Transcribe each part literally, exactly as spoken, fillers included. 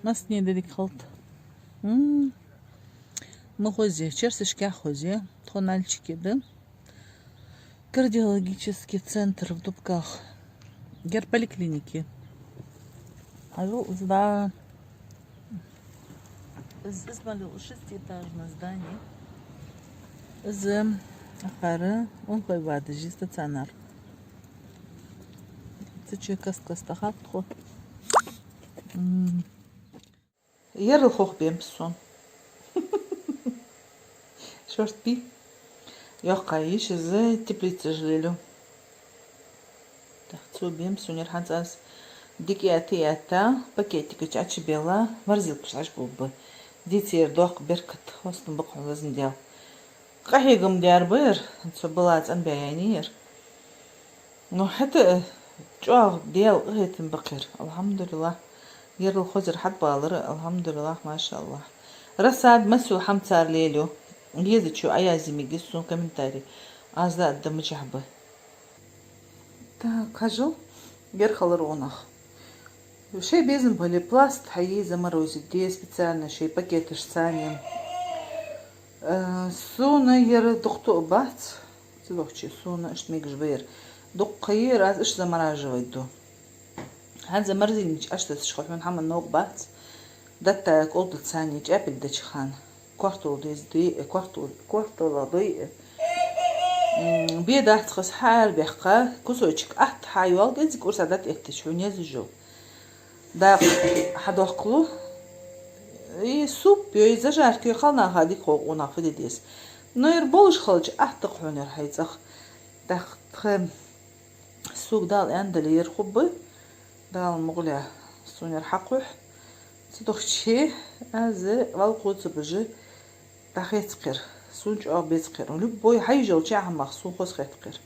Массане деррига хилда. М. Ма хоза я, черсашка хоза я, тхо Нальчике да. Кардиологический центр в Дубках. Ер поликлиника. Хьажал из да. Из, из мел шестиэтажное здание. Из акхар онлайн вадажи стационар. Цу чу каст-каста хаттхо. М. Ерал хох бемб сона. Шортта бий? Йоккха йиш из теплицаш лелаю. Так, цо бемб сона ер хӀанз аз дика этта, этта, пакетика чу Ӏочубелла, морозилка чу Ӏочубулба. Дийцар доккха беркат, хостам ба-кх хьона, Везан Даьла. Къахьегам дар ба ер, цо бала цӀенбаьннай ер. Ну, хӀаьта а чӀоагӀа Даьла къахетам ба-кх ер. АлхьамдулиллахӀ. Ерал хозар хьатӀабалар, алхьамдулиллахӀ, машааллахӀ. Рассада, массайола хӀама цар лелаю. Езачо Ӏоязъе мегаргья сона комментарий. Аз да а да мичахьа ба. Так, хьажал, ер хилар гӀо нах. Шоай безам бале, пласт хьае, заморозить де специально шоай пакеташца. Э, сона ер дукха тоъ бац. Цудухьа сона иштта мегаш ба ер. Дукха ха я ер, аз иштта замораживать ду. ХӀанз морозильнича Ӏочутасача хана хьона хӀама новкъа бац. Датта кӀолдацани чӀаьпилг деча хана. Картол деза дой, э, картол, картола дой, э. М, бе дац хаза хьаарабаьккха, кусочек атта хьайоал, кӀезига кӀурса датта эттача хьона езаш йола. Дакъа хьадоаккхалу. И суп йой, зажарка йой, хьалнаха дика хов гӀо нах фу де деза. Но ер болаш хилча атта-кх хьона ер хьай цӀагӀа. ТӀаккха тха сога Дала аьннадале ер хургба. Дала мукъале сона ер хьакхухь. Цудухьа аз вӀалла кхоачаш бажа дӀахецкхир. Сона чӀоагӀа безкхир. Любой хьайжал чахьа мах сона хоза хетткхир.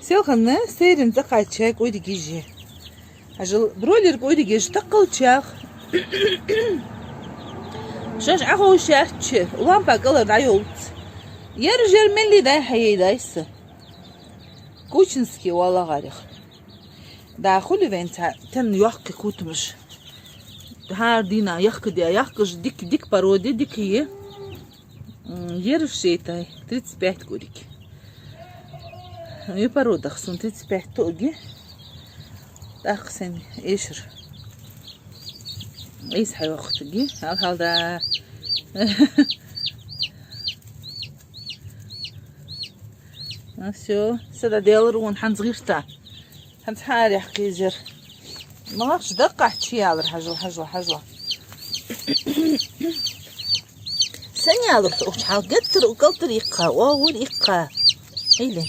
Селхана сайран цӀакхача кӀуйригаш я. Хьажал, бройлер кӀуйригаш таккхалчах. Шоаш Ӏоховшача, лампа кӀалара дӀайоллац. Ер жер мелли дай хьаейдайса. Кучинский валагӀарех. Да, хули венца тен йохки кутамаш. ХӀара дийнахьа яхкаде, яхкаш дик, дик породе, дик е. М, ераш шетай, тридцать пять кӀуриг. Е породах сона тридцать пять тоъги. ТӀаккха сен эшар. Эйс хьайохтаги, хьал-хьалда. Ну, всё, сада делар вон хӀанз гӀирта. ХӀанз хьаарехкхийзар. Малахш даккхахьа чу ялар, хьажал, хьажал, хьажал. Сен ялар тӀа ухча хьал геттара у калтар иккха, оагӀур иккха. Хьили.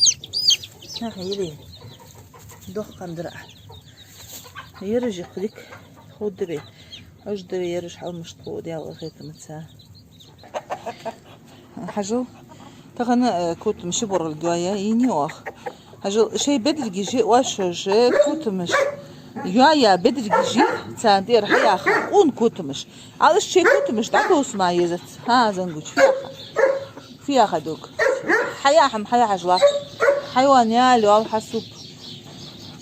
Хьа, хьили. Дохкандра. Ераш иккха дик. Худдари. Хьождари ераш хьалмашт ху Даьла хетамца. Хьажал, тахан, э, кутамаш боргӀал йоая, йини оах. Хьажал, шоай бедаргаш оаш шоаш кутамаш йоая, бедаргаш царна тӀера хьаяха, ун кутамаш. Алаш шоай кутамаш дӀатосса ма езац. ХӀа, зангуч, фу яха? Фу яха дог? Хьаяхьам, хьаяхьажла. Хьайван ял, ял хьасуп.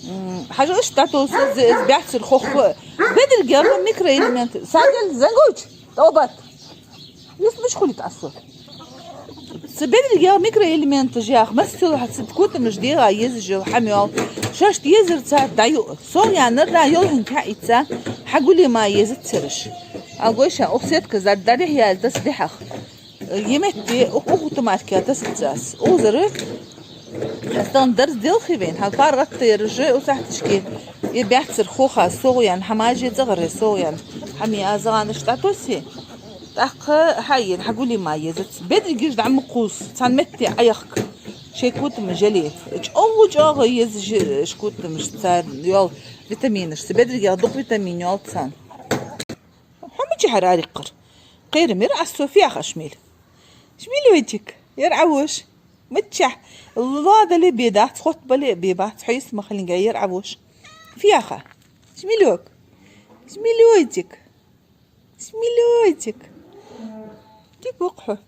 М, хьажал, иштта дӀатосса, з-, з-, бяхцар хоххо. Бедаргех микроэлемент. Сагел, зангуч, тӀобат. Юс муч хулит асо. Са бедаргех микроэлементаш ях, массайола хьа ца кутамаш дегӀа езаш йола хӀама йоал. Шоашта езар цар дӀаю. СогӀа яьннар да йолхьанка хьаийца, хьагуле ма езац цераш. Алгойша, укх сетка зад дӀадихьа яьлла таса дихьах. Е метте, укх, укх тумарке тасац аз. Узара Астан дарс делхий вайна, хьал паргӀатта ераже у сахьташке, е бяхцар хоха согӀу ян, хӀамаже цӀагӀаре согӀу ян, хӀами азагӀанаш тӀатоси, тӀаккха хьаен, хьагули ма езац. Бедаргаш дӀа ма кхувс, цхьан метте Ӏаяхка. Шоай кутамаш яле. ЧӀоагӀа-чӀоагӀа еза шоай кутамаш, цар йоал витаминаш. Са бедаргех дукха витамин йоал царна. Хьо мичахьара ариккхар? Кхера мира ас София хашмил. Шмилёйчик, ер Ӏавош. Миччахь? Ладали бедац, хотбали бебац, хьо йист махалинга ер Ӏавош. Фу яха? Шмилёк. Шмилёйчик. Шмилёйчик. Кик вукху.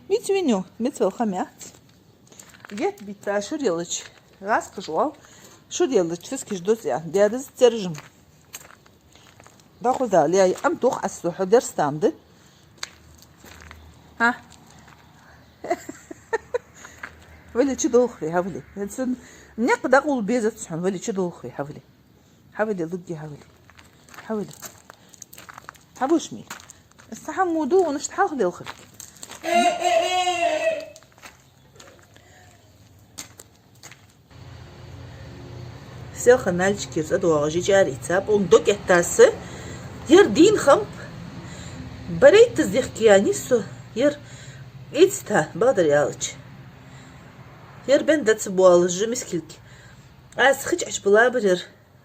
Миц виню, миц вал хамяц. Гет бица шурелыч. Раскаш вал. Шурелыч, сискиш доц я. Дядаз цержим. ДӀахо, Дала яй, ам тох аз со хьо дерстам да. Хьа? Вали чу долхри, хьавали. Цун никъ дӀакъовла безац хьона, вали чу долхри, хьавали. Хьавали, лугги, хьавали. Хьавали. Хьавушми. Са хьамуду, унаш тхьалха лелхарг. Селхан Нальчикера цӀадоагӀаш чӀарий цапӀун докетта са, ер дийна хамп, барайтта зехкияни со, ер ийцта, бакъдар аьлча. Ер бен даца боалаш жа мискилг. Аз хичӀач балабар ер,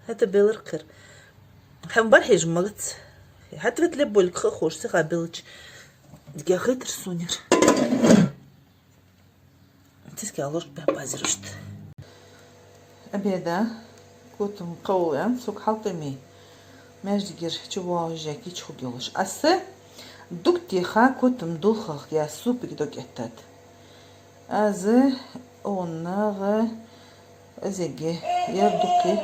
хӀата белар кхер. Хьан бар хьежа магац. ХӀата вет лебболга ха хошта сиха белча. ДикагӀа хетар сона ер. Тиска ложка бе пазирушт. Обеда котам кхоула, сога хьалтӀа мей. Маьждигера чу воагӀаш кийча хургйолаш. Аз дуг теха котам дулхах я супик докетта. Аз оннагӀа азеги ер дукхи.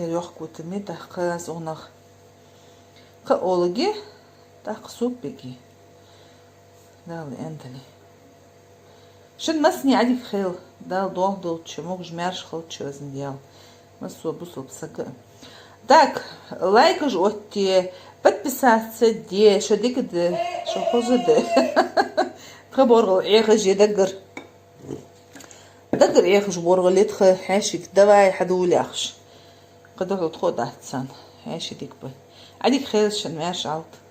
Ер йохкутами, тӀаккха аз оннагӀа кхоулаги, тӀаккха суппиги. Дала эндали. Шун массане Ӏадика хийла, Дала доал долча, могаш-маьрша хилча везан Даьла. Массо бусалба сага. Так, лайкаш оттае, подписаться де, шо дика да, шо хоза да. Тха боргӀал Ӏехаш е даггара. Даггара Ӏехаш боргӀал е тха хьаьший, давай хьадувла яхаш. Кхы духьал тхо дац царна, хьаьший дика ба. Ӏадика хийла шун, маьрша Ӏалда.